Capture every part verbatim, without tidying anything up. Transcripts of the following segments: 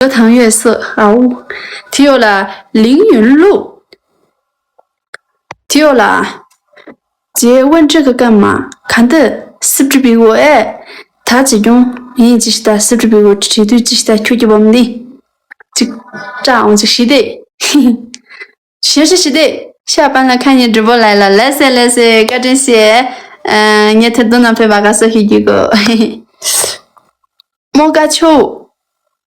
ད་ཡོད་སོ་ཨའོ། དེ་ཡོད་ལ། ལིང་ཡོན་ལུ། དེ་ཡོད་ལ། རྗེ་དབོན་ཁྲི་གི་སྐར་མ་ག་འདི་སིབ་ཏྲི་པི་གོ་ཨེ། ད་ཅི་ཀྱང་ཡིན་ཅི་ཞིག་ད་སིབ་ཏྲི་པི་གོ་ཁྲི་དུས་ཅི་ཞིག་ད་ཁྱོད་ཀྱི་བམ་ནི། ཅིག་ཀྲ་འོང་ཅིག་ཞི་དེ། ཞེ་ཞེ་ཞི་དེ། ཤ་པན་ལ་ཁ་ཉེ་འགྲུབ་པོ་ལ་ལ་ལ་སེ་ལ་སེ་བཀའ་དྲིན་ཆེ། ཨ། ངས་ཐེར་འདོན་ནང་ཕེབས་པ་ག་སོ་ཞིག་གི་གོ་མོ་ཀ་ཆོ།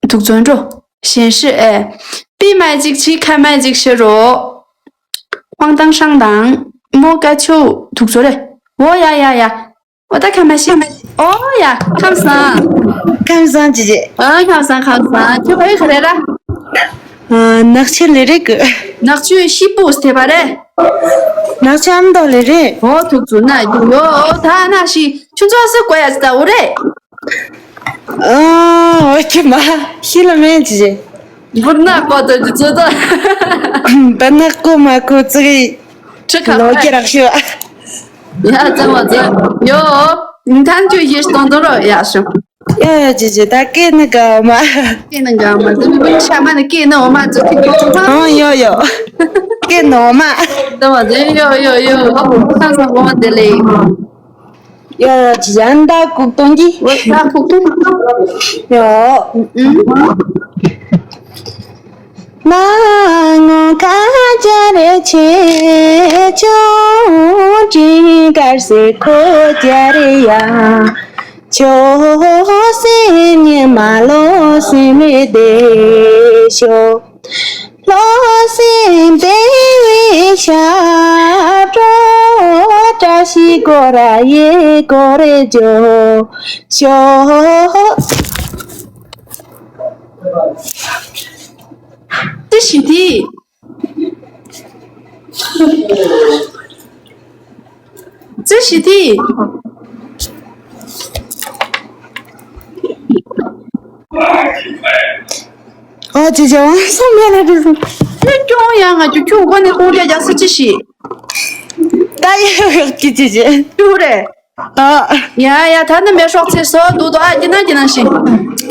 དུག་ཚོན་འགྲོ། ཞེན་ཤི་ཨེ། པི་མ་ཅིག་ཆི་ཁ་མ་ཅིག་ཤི་རོ། ཧོང་ཏང་ཧྲང་དང་། མོ་ཀ་ཆུ། དུག་ཚོ་རེ། འོ་ཡ་ཡ་ཡ། འོ་ད་ཁ་མ་ཤི། འོ་ཡ། ཁམས་བཟང་། ཁམས་བཟང་ཅི་ཅི། ཨ། ཁམས་བཟང་ཁམས་བཟང་། ཁྱོད་ཕ་ཡུལ་ག་རེ་ར། ཨ། ནག་ཆུ་ལི་རི་གི། ནག་ཆུ་ཤི་པུ་སྟེ་པ་རེ། ནག་ཆུ་ཨ་མདོ་ལི་རི། འོ་དུག་ཚོ་ན་ཡོ་ཡོ། འོ་ད་ན་ཤི་ཁྱོད་ཚོ་སུ་གོ་ཡ་ཅི་ད་འོ་རེ། ཨ། འོ་ཁྱི་མ་ཤི་ལ་མེད་ཅི་ཅི། འབུར་ནག་པོ་དོ་ཅི་ཅི་དོ། འབུར་ནག་ཀོ་མ་ཀོ་ཙི་གི། ཁྲི་ཁ་ལོ་ཁ་ཁྱི་རག་ཤི་བ། ཡ་ཙམ་བ་ཙམ་ཡོ། ཐན་ཁྱོད་ཡེ་སྟོང་དོ་རོ་ཡ་ཤོ། ཡ་ཡ་ཅི་ཅི་ད་སྐད་ནི་ག་འོ་མ། སྐད་ནི་ག་འོ་མ་ཙི་མི་བུ་ཤ་མ་ནི་སྐད་ནི་འོ་མ་ཙི་ཁྱི་ཁྱི་ཁྱི་ཁ། ཨང་ཡོ་ཡོ། སྐད་ནི་འོ་མ། ཙམ་བ་ཙམ་ཡོ་ཡོ་ཡོ། ཁ་སང་འོ་མ་དེ་ལེ། ཡ་ཡ་ཅི་ཡ་ད་ཁུག་སྟོང་གི། འོ་ད་ཁུག་སྟོང་། ཡོ། ཨུམ། ན་ངོ་ཁ་ཅ་རེ་ཆེ་ཆུང་དྲིན་དཀར་སེ་ཁོ་ཅ་རེ་ཡ། ཆོ་སེ་ཉི་མ་ལོ་སེ་མི་དེ་ཤོ། ལོ་སེ་དེ་བའི་ཤ་པྲོ་བཀྲ་ཤིས་སྒོ་ར་ཡེ་སྒོ་རེ་ཇོ་ཤོ། ཏི་ཤི་ཏི། ཏི་ཤི་ཏི། ཨོ་ཅི་ཅི་ཝང་སོང་མེད་ལ་དྲི་སོང་། ཁྱོད་ཀྱང་ཡང་ང་ཁྱོད་ཁྱོད་ཁོ་ནས་ཁོང་རྒྱ་རྒྱ་སུ་ཅི་ཤི། ད་ཡ་ཡོ་ཡོ་ཅི་ཅི་ཅི། ཁྱོད་རེད། ཨ། ཡ་ཡ་ད་ནི་མེ་སྲོག་ཚེ་སོ་འདུག་འདུག་ཨ་ཀྱི་ན་ཀྱི་ན་ཤི།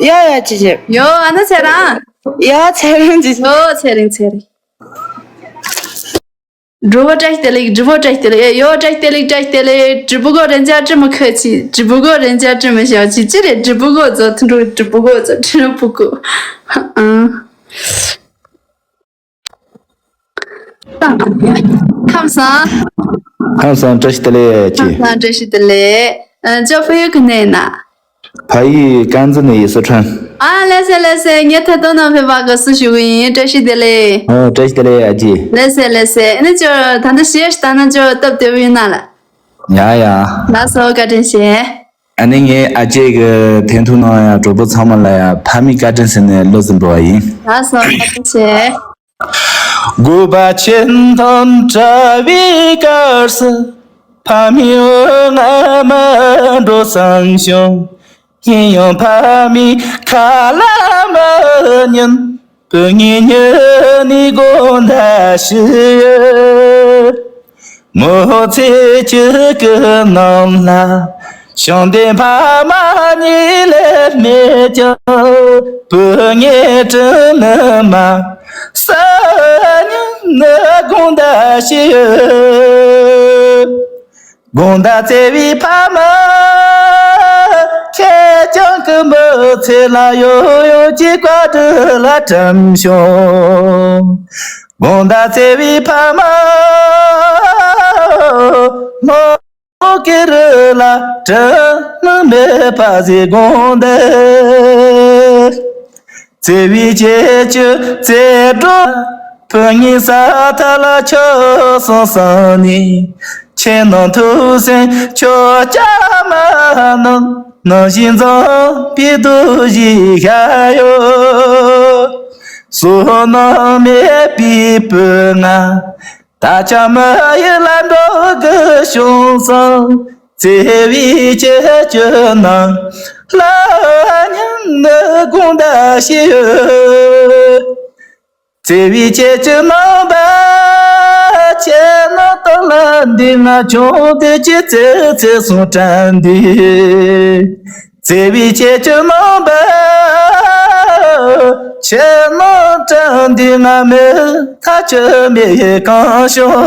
ཡ་ཡ་ཅི་ཅི། ཡོ་ཨ་ན་ཚེ་རང་། ཡ་ཚེ་རིང་ཅི་ཅི། ཡོ་ཚེ་རིང་ཚེ་རིང་། འགྲོ་བོ་བཀྲ་ཤིས་བདེ་ལེགས། འགྲོ་བོ་བཀྲ་ཤིས་བདེ་ལེགས། ཨེ་ཡོ་བཀྲ་ཤིས་བདེ་ལེགས། བཀྲ་ཤིས་བདེ་ལེགས། འགྲོ་བོ་གོ་རེན་ཅ་ཀྲི་མ་ཁ་ཆི། འགྲོ་བོ་གོ་རེན་ཅ་ཀྲི་མ་ཤ་ཆི་ཅི་རེད། འགྲོ་བོ་གོ་ཛོ་ཐུན་འགྲོ། འགྲོ་བོ་གོ་ཛོ་ཁྲི་ར་པུ་གོ། ཨང་། ཁམས་བཟང་། ཁམས་བཟང་། བཀྲ་ཤིས་བདེ་ལེགས་ཅི། ཁམས་བཟང་། བཀྲ་ཤིས་བདེ་ལེགས། ཨ་ཅོ་ཕ་ཡུལ་གི་ནས་ན། ཕ་ཡུལ་དཀར་མཛེས་ནས་ཡི་སི་ཁྲོན། ཨ་ལེ་སེ་ལེ་སེ། ངས་ཐད་གཏོང་ནང་ཕེབས་པ་ག་སུ་ཞུ་གི་ཡིན། བཀྲ་ཤིས་བདེ་ལེགས། ཨོ་བཀྲ་ཤིས་བདེ་ལེགས་ཨ་ཅེ། ལེ་སེ་ལེ་སེ། ཨ་ནི་ཅོ་ད་ནི་ཤེས་ད་ན་ཅོ་སྟབས་བདེ་བོ་ཡིན་ན་ལ། ཡ་ཡ། ལགས་སོ་བཀའ་དྲིན་ཆེ། ཨ་ནི་ངས་ཨ་ཅེ་གི་ཐད་གཏོང་ནང་ཡང་གྲོགས་པོ་ཚང་མ་ལ་ཡ་ཕ་མའི་བཀའ་དྲིན་ཟེར་ནས་བློ་ཟིན་འགྲོ་བ་ཡིན། ལགས་སོ་བཀའ་དྲིན་ཆེ། དགོས་པ་ཆེ་མཐོང་བྲལ་བའི་སྐབས་སུ། ཕ་མའི་འོ་ང་མ་འགྲོ་བསམ་བྱུང་། ཡིན་ཡང་ཕ་མའི་ཁ་ལ་མ་ཉན། བུ་ངའི་ཉིན་ནས་དགོངས་དག་ཞུ། མོ་ཚེ་གཅིག་གི་ནང་ལ་བྱམས་ལྡན་ཕ་མ་གཉིས་ལས་མེད་ཀྱང་། བུ་ངའི་དྲིན་ནི་མ་གསལ་ཉིན་ནི་དགོངས་དག་ཞུ། དགོངས་དག་བརྩེ་བའི་ཕ་མ། ཁྱེད་ཅག་གི་མི་ཚེ་ལ་ཡང་ཡང་གཅིག་བཀའ་དྲིན་ལ་དྲན་བྱུང་། དགོངས་དག་བརྩེ་བའི་ཕ་མ། མོ་གི་རི་ལ་དྲིན་མེད་པ་ཟེར་དགོངས་དག་བརྩེ་བའི་ཁྱེད་ཀྱི་བརྩེ་སྒྲོན། བུ་ངའི་ས་མཐའ་ལ་ཁྱོད་སོང་བསམ་ནས། ཁྱེད་ནང་ཐུགས་སེམས་ཁྱོད་ཀྱང་མ་ནམ། ནང་བཞིན་འཛོམས་པའི་རྡོ་རྗེ་ཤར་ཡོད། བསོད་ནམས་མེད་པའི་བུ་ང་། ད་ཆ་མི་ཡུལ་ལ་འགྲོ་དགོས་བྱུང་སོང་། བརྩེ་བའི་ཁྱེད་ཀྱི་ནང་ལ་ཉིན་ནི་དགོངས་དག་ཞུ། བརྩེ་བའི་ཁྱེད་ཀྱི་ནང་པ། ཁྱེད་ནང་དོན་ལ་འདི་ང་ཆུང་དུས་ཀྱི་ཚེ་ཚེ་སོང་དྲན་འདི། བརྩེ་བའི་ཁྱེད་ཀྱི་རྣམ་པར། ཁྱེད་རྣམས་དྲན་འདི་ང་མི་ཐག་ཆོད་མེད་གང་བྱུང་།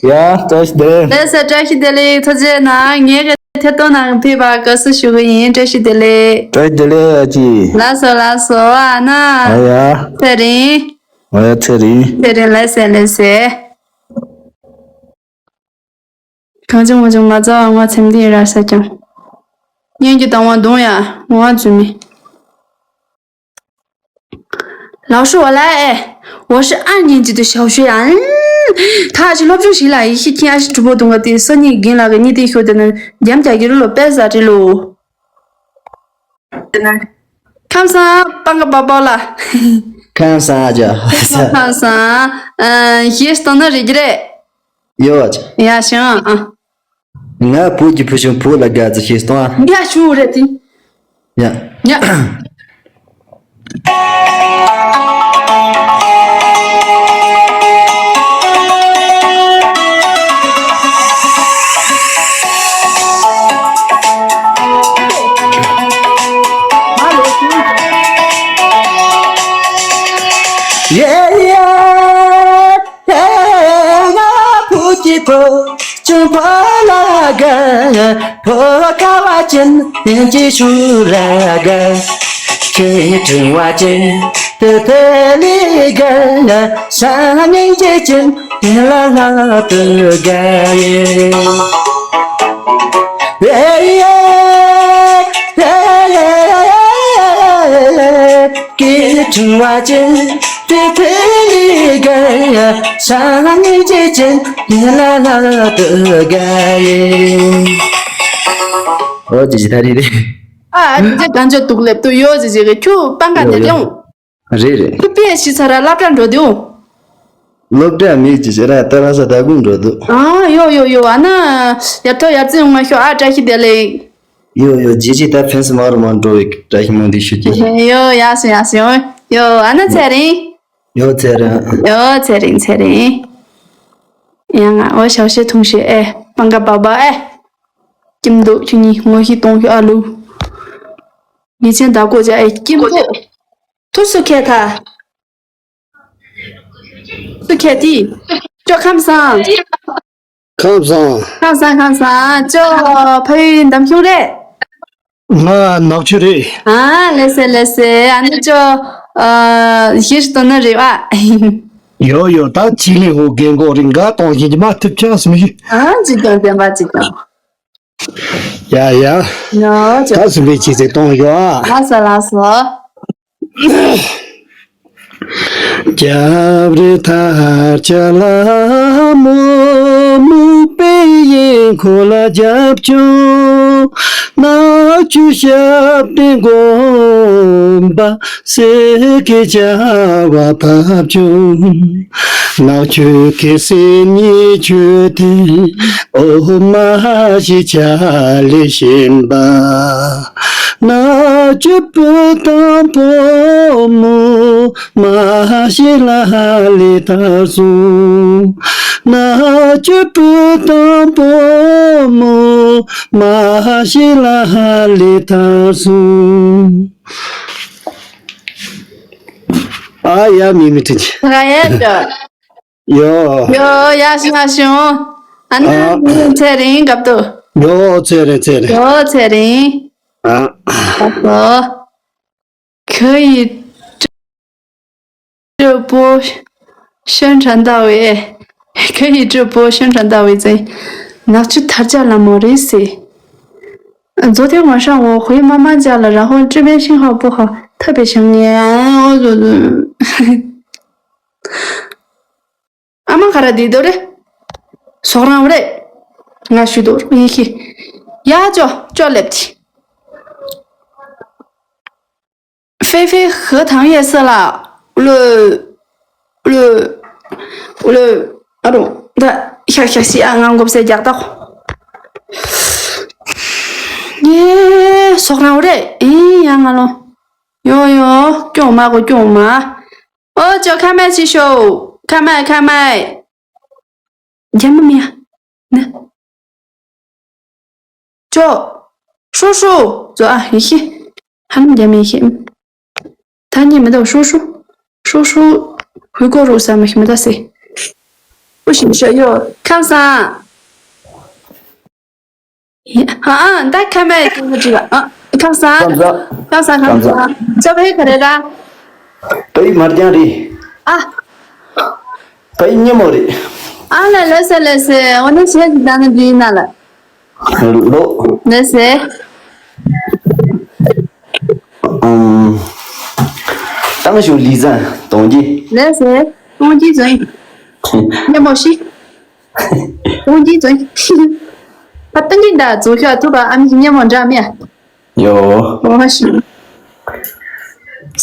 ཡ། བཀྲ་ཤིས་བདེ་ལེགས། ལགས་སོ། བཀྲ་ཤིས་བདེ་ལེགས། ཐུགས་རྗེ་གནང་། ངའི་གི་ཐད་གཏོང་ནང་ཕེབས་པར་དགའ་བསུ་ཞུ་གི་ཡིན། བཀྲ་ཤིས་བདེ་ལེགས། བཀྲ་ཤིས་བདེ་ལེགས་ཨ་ཅེ། ལགས་སོ་ལགས་སོ། ཨ་ན། ཨ་ཡ། ཚེ་རིང་། ཨ་ཡ་ཚེ་རིང་། ཚེ་རིང་། ལགས་སེ་ལགས་སེ། གང་བྱུང་མ་བྱུང་མ་རྩ་བ་ངོ་ཚེམ་ལྡན་ར་ས་ཀྱང་། སྙན་གྱི་དང་བ་གདོང་ཡ་ངོ་བ་འཛུལ་མི། 老师，我来哎，我是二年级的小学呀。嗯，他是老中学了，一天还是直播东个的，三年级那个你得学的呢，讲讲一路白啥的路。看上，半个包包了。看上啊，姐。看上，嗯，也是到那里的。 ཡོད་ཅི། ཡ་ཞང་ཨ། ང་བོད་ཀྱི་ཕུལ་བྱུང་བོད་ལ་དགའ་ཙི་ཤེས་སྟོང་ཨ། ཡ་ཞུ་རེད་དེ། ཡ། ཡ། ཡེ་ཡེ། ང་བོད་ཀྱི་བུ་ཆུང་བོ་ལ་དགའ། བོད་ཁ་བ་ཅན་གྱི་ཆུ་ལ་དགའ། ཁྱེད་དྲིན་བ་ཅན་དེ་དེ་ལི་དགའ། སང་ཉིན་གྱི་ཅན་དེ་ལ་ལ་དུ་དགའ་ཡེ། ཡེ་ཡེ། ཡེ་ཡེ། ཀི་ཁྲིན་བ་ཅན་ཏི་ཐི་ལི་ག་ཡ་ཤ་ངེ་ཅེ་ཅན་ཡེ་ལ་ལ་དུ་ག་ཡེ། ཨོ་ཅི་ཅི་ད་རེད་རེད། ཨ་ཨ་ཅི་ཅི་གང་ཅི་འདུག་ལེབ་ཏུ་ཡོད་ཅི་ཅི་གི་ཁྱུ་པང་ག་ཡོད་ནས་ཡོད། རེད་ཡོང་། རེད་རེད། ཁྱུ་པེ་ཤི་ཚ་ར་སློབ་གྲྭ་འགྲོ་དུ་ཡོང་། སློབ་གྲྭ་མིག་ཅི་ཅི་ར་ཏ་ར་ས་ད་གུང་འགྲོ་དུ། ཨ་ཡོ་ཡོ་ཡོ། ཨ་ན་ཡ་ཐོ་ཡ་ཙི་ཡོང་མ་ཤོ། ཨ་བཀྲ་ཤིས་བདེ་ལེགས། ཡོ་ཡོ། ཇི་ཇི་ད་ཕན་སི་མ་རུ་མ་འགྲོ་བའི་བཀྲ་ཤིས་སྨོན་འདུན་ཞུ་གི། ཡོ་ཡ་སོ་ཡ་སོ། ཡོ་ཨ་ན་ཚེ་རིང་། ཡོ་ཚེ་རིང་། ཡོ་ཚེ་རིང་ཚེ་རིང་། ཡ་ང་འོ་ཞའོ་ཤེ་ཐུང་ཤེ་ཨེ། པང་ག་པ་པ་ཨེ། ཀྱིམ་དུ་ཁྱུ་གཉིས་ངོ་ཤེས་གཏོང་ཤོ་ཨ་ལུ། ངེ་ཆེན་ད་གོ་ཅ་ཨེ་ཀྱིམ་དུ། ཐུ་སུ་ཁེ་ཐ། སུ་ཁེ་ཏི། ཅོ་ཁམས་བཟང་། ཁམས་བཟང་། ཁམས་བཟང་ཁམས་བཟང་། ཅོ་ཕ་ཡུལ་འདམ་གཞུང་རེད། ང་ནག་ཆུ་རེད། ཨ་ལེ་སེ་ལེ་སེ། ཨ་ནི་ཅོ་ཨ་ཞེས་སྟོན་ན་རེད་བ། ཡོ་ཡོ། ད་ཅི་ལི་ཧོ་རྒན་གོ་རིང་ག་གཏོང་བཞིན་གྱི་མ་ཐུབ་ཆགས་སོང་ཞིག་ཨ་ཅི་ཀྱང་བདེན་པ་ཅི་ཀྱང་། ཡ་ཡ། ཡོ་ཅོ། ད་སུམ་པའི་ཆེད་ཟེར་གཏོང་ཡོ་ཨ། ལགས་སོ་ལགས་སོ། རྒྱབ་རི་ཐར་ཆ་ལ་མོ་སྨུག་པའི་དབྱིངས་ཁོ་ལ་རྒྱབ་ཆུང་། ནག་ཆུ་ཞབས་བརྟན་དགོན་པ་སེ་གེ་བྱ་བ་བབ་བྱུང་། ནག་ཆུ་ཁེ་སེ་ཉི་ཆུ་དེ་འོ་མ་ཞིག་ཆ་ལེ་བཞིན་པ། ནག་ཆུ་བུ་དང་བུ་མོ་མ་ཤི་ལ་ལི་ཐར་སོང་། ནག་ཆུ་བུ་དང་བུ་མོ་མ་ཤི་ལ་ལི་ཐར་སོང་། ཨ་ཡ་མི་མི་ཁྲིན་ཆེ། ང་ཡ་ཅོ། ཡོ། ཡོ་ཡ་ཤི་ང་ཤི་ཨ་ཨ་ནི་ཚེ་རིང་སྐབས་དུ། ཡོ་ཚེ་རིང་ཚེ་རིང་། ཡོ་ཚེ་རིང་། ཨ། ཨ་ཧོ། 可以直播宣传到位，可以直播宣传到位。在那去他家了，没人谁。昨天晚上我回妈妈家了，然后这边信号不好，特别想你。ཨ་མ་ག་ར་བསྡད་འདུག་རེད། སོག་རང་རེད། ང་ཞུ་འདུག་ཡིན་ཤི། ཡ་ཅོ་ཅོ་ལེབ་ཅི། ཧྥེ་ཧྥེ་ཧི་ཐང་ཡེ་སི་ལ། ལོ། ལོ། ལོ། ཨ་རོ། ད་ཤག་ཤག་ཤི་ཨ་ང་མགོ་སེ་རྒྱག་ད། ངའི་སོག་རང་རེད། ཨེ་ཡ་ང་ལོ། ཡོ་ཡོ། སྐྱོང་མ་གོ་སྐྱོང་མ། ཨོ་ཅོ་ཁ་མ་ཅི་ཤོ། ཁ་མ་ཁ་མ། རྒྱ་མ་མི་ཡ། ནི། ཅོ། 叔叔，走啊，你去。ཧ་ལམ་རྒྱ་མི་ཤེས། ད་ཉན་མི་འདུག་ཧྲུའུ་ཧྲུའུ། ཧྲུའུ་ཧྲུའུ། ཧུའི་གོ་རུ་ས་མ་ཤི་མི་ད་སེ། 不行，是哟。ཁམས་བཟང་། ཨ་ཨ། ད་ཁ་མེད་ཀྱི་མི་འགྲིག་ཨ། ཁམས་བཟང་། ཁམས་བཟང་། ཁམས་བཟང་། ཁམས་བཟང་། ཅོ་ཕེ་ག་རེ་ར། ཕ་ཡུལ་མར་རྒྱང་རེད། ཨ། ཕ་ཡུལ་སྙེ་མོ་རེད། ཨ་ལ་ལ་ས་ལ་ས། འོ་ན་ཞེས་ཀྱི་ད་ནི་འདི་ཡིན་ན་ལ། ལོ། ལ་ས། ཨམ། ཏང་ཞུ་ལི་ཟན་དོང་ཀི། ལ་ས། དོང་ཀི་ཟོན། སྙེ་མོ་ཤི། དོང་ཀི་ཟོན། ཨ་ཏང་ཀི་ད་ཛུ་ཤ་ཐུ་བ་ཨམ་ཞི་སྙེ་མོ་འདྲ་མེད། ཡོ། ཨོ་ཤི། ས་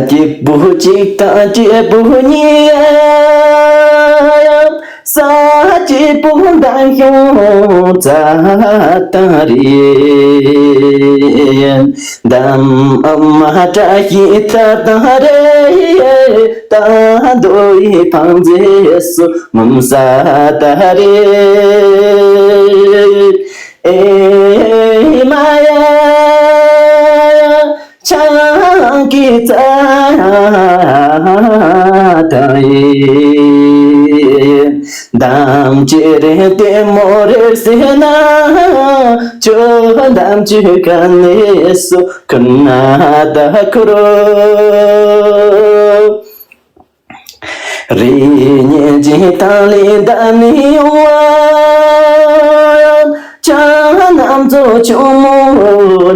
སྐྱིད་པོ་གཅིག་དང་སྐྱིད་པོ་གཉིས། ས་སྐྱིད་པོ་འདམ་གཞུང་རྩྭ་ཐང་རེད། འདམ་ཨ་མ་བཀྲ་ཤིས་ཐང་རེད། ད་འདོད་ཡི་ཕང་མཛེས་སུ་ངོམ་ས་ད་རེད། ཨེ་མ་ཡ། ཆང་གི་རྩྭ་དང་ཡིན། འདམ་ཅི་རེད་ལྟད་མོ་རེད་ཟེར་ན། ཁྱོད་འདམ་ཅི་ག་ནས་སུ་ཁུར་ན་ད་ཁུར། རེ་ཉིན་གྱི་ཐང་ལི་ད་ནི་ཡོང་བ། ཆང་རྣམ་ཚོ་ཆུང་མོ་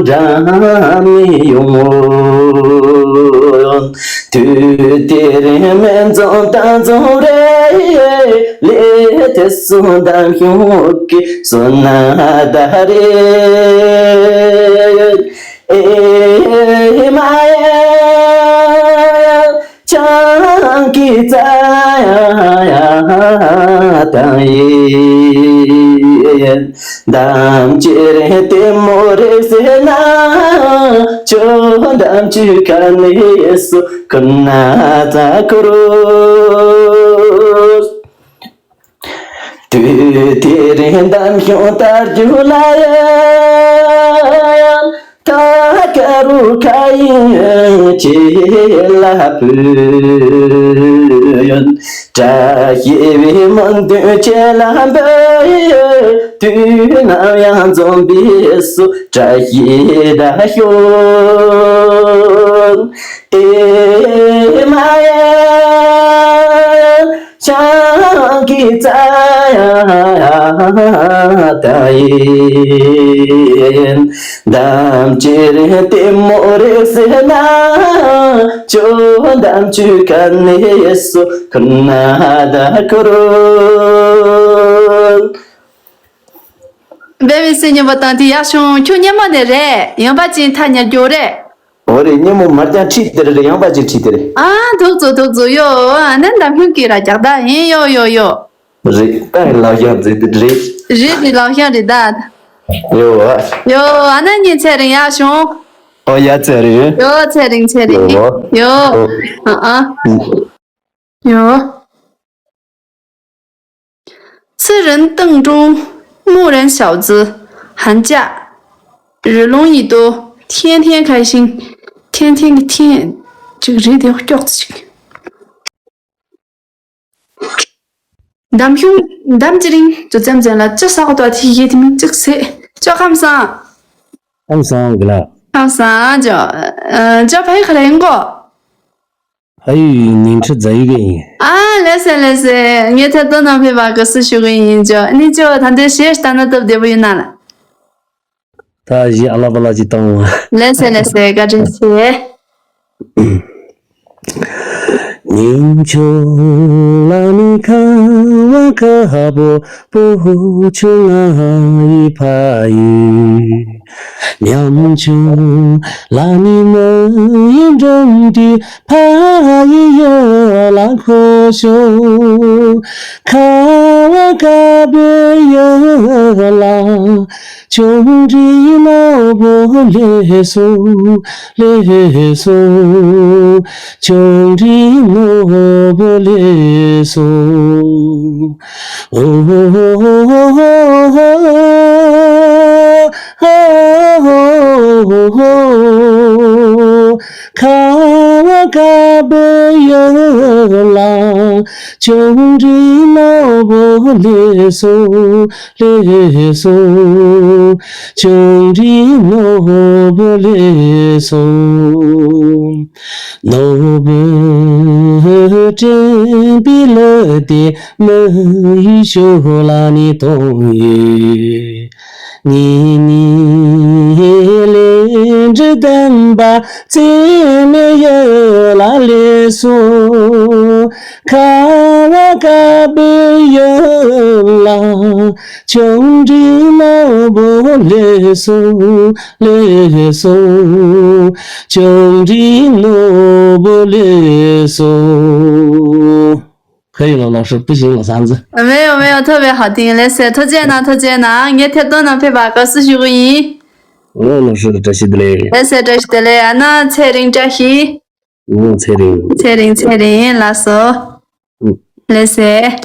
འདྲ་མི་ཡོང་། དུས་དེ་རིང་སྨན་རྫོང་ད་རྫོང་རེད། ལས་དེ་སུ་འདམ་གཞུང་གི་སོ་ན་ད་རེད། ཨེ་མ་ཡ། ཆང་གི་རྩྭ་དང་ཡིན། འདམ་ཅི་རེད་ལྟད་མོ་རེད་ཟེར་ན། ཁྱོད་འདམ་ཅི་ག་ནས་སུ་ཁུར་ན་ད་ཁུར། དུས་དེ་རིང་འདམ་གཞུང་དར་རྒྱུ་ལ་ཡང་། ད་ཀ་རུ་ཁ་ཡིན་ཆེ་ལ་བུན། བཀྲ་ཤིས་པའི་སྨོན་འདུན་ཆེ་ལ་འབུལ། དུས་ནམ་ཡང་འཛོམས་པའི་སུ་བཀྲ་ཤིས་ད་ཤོག་ཨེ་མ་ཡ། ཆང་གི་རྩྭ་ཡ་ད་ཡིན། འདམ་ཅི་རེད་ལྟད་མོ་རེད་ཟེར་ན། ཁྱོད་འདམ་ཅི་ག་ནས་སུ་ཁུར་ན་ད་ཁུར། བེ་བི་སི་ཉན་པ་དང་དེ་ཡག་བྱུང་། ཁྱོད་སྙེ་མོ་ནས་རེད། ཡང་པ་ཅིན་ཐ་ཉར་རྒྱུ་རེད། འོ་རེད། སྙེ་མོ་མར་རྒྱང་ཁྲིད་དེ་རེད། ཡང་པ་ཅིན་ཁྲིད་དེ་རེད། ཨ་ཐུག་ཚོ་ཐུག་ཚོ་ཡོ། ཨ་ནི་འདམ་གཞུང་གི་ར་རྒྱག་ད་ཡིན་ཡོ་ཡོ་ཡོ། རེད། ད་ཡིན་ལག་ཤང་མཛེས་དེ་རེད། རེད་རེད་ལག་ཤང་རེད་ད། ཡོ། ཡོ་ཨ་ནི་ཉིན་ཚེ་རིང་ཡག་བྱུང་། ཨོ་ཡ་ཚེ་རིང་། ཡོ་ཚེ་རིང་ཚེ་རིང་། ཡོ། ཡོ། ཨ་ཨ། ཡོ། 吃人瞪猪，牧人小子，寒假，日龙一多，天天开心，天天个天，这个人得要叫自己。འདམ་གཞུང་འདམ་ཅི་རིང་ཅོ་ཙམ་ཙམ་ལ་ཅི་ཟ་གོ་ཏོ་ཐི་ཡེ་ཐི་མིན་ཅིག་སེ་ཅོ་ཁམས་སང་། ཁམས་སང་གི་ལ། ཁམས་སང་ཅོ། ཨ་ཅོ་ཕ་ཡི་ཁ་ལ་ཡིན་གོ། ཕ་ཡུལ་ཉིང་ཁྲི་རྫ་ཡུལ་གི་ཡིན། ཨ་ལེ་སེ་ལེ་སེ། ངས་ཐད་གཏོང་ནང་ཕེབས་པ་གི་སུ་ཞུ་གི་ཡིན་ཅོ། ཨ་ནི་ཅོ་ད་འདི་ཞེས་ལྟ་ན་སྟབས་བདེ་པོ་ཡིན་ན་ལ། ད་གཞི་ཨ་ལ་པ་ལ་ཅི་བཏང་བ། ལེ་སེ་ལེ་སེ་བཀའ་དྲིན་ཆེ། ཉིན་ཆུང་ལ་ནི་ཁ་བ་ཁ་བོ་བུ་ཆུང་ང་ཡི་ཕ་ཡུལ། ཉམ་ཆུང་ལ་ནི་མི་ཡི་འབྲོམ་དུས་ཕ་ཡི་ཡོ་ལ་ཁོ་ཤོ། ཁ་བ་ཁ་བོ་ཡོ་ལ། ཆུང་འདྲིས་ནོར་བུ་ལེགས་སོ། ལེགས་སོ། ཆུང་འདྲིས་ནོར་བུ་ལེགས་སོ། ཨོ། དཀར་པོ་ཡོད་ལ། ཆུང་འདྲིས་ནོར་བུ་ལེགས་སོ། ལེགས་སོ། ཆུང་འདྲིས་ནོར་བུ་ལེགས་སོ། ནོར་བུ་སྤྲིན་པའི་ལུས་དེ་མི་ཡུལ་ཕྱོགས་ལ་ནི་གཏོང་ཡོད། ངེད་གཉིས་ལས་འབྲས་ལྡན་པ་རྩེ་མོ་ཡོད་ལ་ལེགས་སོ། ཁ་བ་དཀར་པོ་ཡོད་ལ། ཆུང་འདྲིས་ནོར་བུ་ལེགས་སོ། ལེགས་སོ། ཆུང་འདྲིས་ནོར་བུ་ལེགས་སོ། 可以了，老师，不行了，嗓子。 没有没有，特别好听，ལགས་སེ། ཐུགས་རྗེ་གནང་། ཐུགས་རྗེ་གནང་། ངས་ཐད་གཏོང་ནང་ཕེབས་པར་དགའ་བསུ་ཞུ་གི་ཡིན། ཨོ་ལགས་སེ། བཀྲ་ཤིས་བདེ་ལེགས། ལགས་སེ། བཀྲ་ཤིས་བདེ་ལེགས། ཨ་ན་ཚེ་རིང་བཀྲ་ཤིས། ཨོ་ཚེ་རིང་། ཚེ་རིང་། ཚེ་རིང་། ལགས་སོ། ཨུ། ལགས་སེ།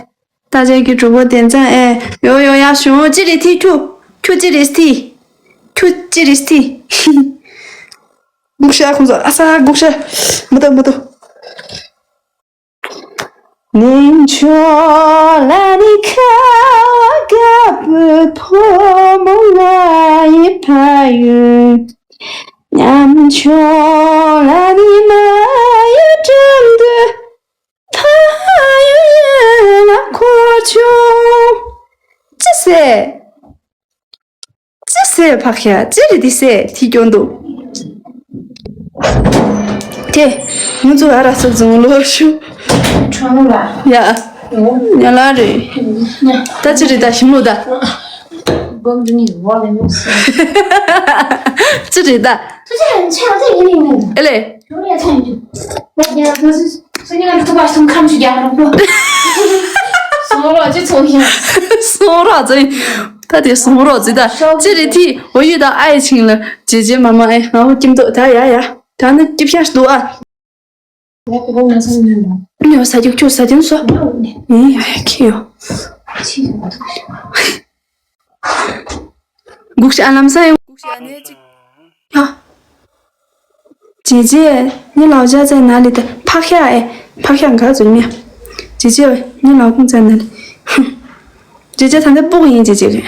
ད་ཅག་གི་གྲོགས་པོ་དེ་ཚང་ཨེ། ཡོ་ཡོ། ཡ་ཤོང་། ཅི་རེད་ཐི་ཁྱུ། ཁྱུ་ཅི་རེད་ཐི། ཁྱུ་ཅི་རེད་ཐི། སྒུག་ཤ་ཁོང་ཚོ། ཨ་ས་སྒུག་ཤ། མི་ཏོ་མི་ཏོ། གནས་མཆོག་ལ་ནི་ཁ་བ་དཀར་པོའི་ཕོ་མོ་ང་ཡི་ཕ་ཡུལ། ཉམ་ཆུང་ལ་ནི་མ་ཡི་འགྲམ་དུ་ཕ་ཡུལ་ཡན་ལ་འཁོར་བྱུང་། ཅི་ཟེར། ཅི་ཟེར་ཕག་ཤ། ཅི་རེད་འདི་ཟེར་ཐི་སྐྱོན་འདུག་དེ་ང་ཚོ་ཨ་ར་སོ་རྫོང་ལོ་ཤུ། ཁྲོ་མོ་ལ། ཡ། ཡོ། ཉ་ལ་རེད། ཉ། ད་ཅི་རེད་ད་ཞིམ་ལོ་ད། སྒོམ་འདི་ནི་བ་ལས་མི་སྲིད། ཅི་རེད་ད། ཐུགས་རྗེ་ཆེ། ཨ་ཚེ་ཡིན་ནི་མིན། ཨེ་ལེ། ཡོང་ཡ་ཚང་རྒྱུ། ང་རྒྱལ་ལ་ཐོ་སི་སུ་ཉི་ལ་ཐུག་པ་སུམ་ཁམ་ཞིག་རྒྱག་རོགས་པོ། སོང་རོགས་ཅི་ཚོང་ཤིང་། སོང་རོགས་ཅི། ད་དེ་སོང་རོགས་ཅི་ད། ཅི་རེད་ཐི་འོ་ཡུ་ད་ཨའི་ཆིང་ལ་ཇེ་ཇེ་མ་མ་ཨེ་ང་བོ་ཀྱིམ་ཏོ་ད་ཡ་ཡ། ད་ནི་ཀྱིབ་ཤ་འདུག་ཨ། ཡ་ཀོ་ང་སང་ཉིན་ལ། ཉོ་ས་རྒྱུག་ཆུ་ས་ཅན་སོ། ཡ་འོ་ནི། ཨེ་ཡ་ཡ་ཁི་ཡོ། ཕྱི་ཡོང་ཐུག་ཤོག་སྒུག་ཤ་ལམ་སང་ཡང་སྒུག་ཤ་ནས་ཅིག་ཡ། ཇེ་ཇེ། ཉི་ལའོ་ཇ་ཙེ་ན་ལི་ཏེ་ཕག་ཤ་ཨེ། ཕག་ཤ་ག་ཚོད་མིན། ཇེ་ཇེ་ཉི་ལའོ་ཁུང་ཙེ་ན་ལི། ཇེ་ཇེ་ད་འདི་སྤུ་གུ་ཡིན་ཇེ་ཇེ་གི།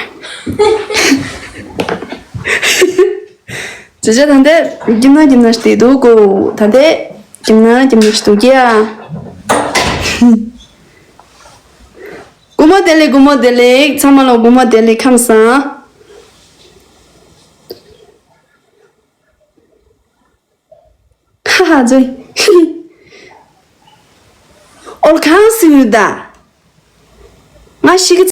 ཇེ་ཇེ་ད་འདི་གྱིམ་ན་གྱིམ་ན་ཞིག་འདུག་གོ། ད་འདི་གྱིམ་ན་གྱིམ་ན་ཞིག་འདུག་གི་ཡ། དགོང་མོ་བདེ་ལེགས། དགོང་མོ་བདེ་ལེགས། ཚང་མ་ལ་དགོང་མོ་བདེ་ལེགས། ཁམས་བཟང་། ཧ་ཧ་ཛོ། ཨོལ་ཁང་སི་ཡུ་ད། ང་ཤི་གི་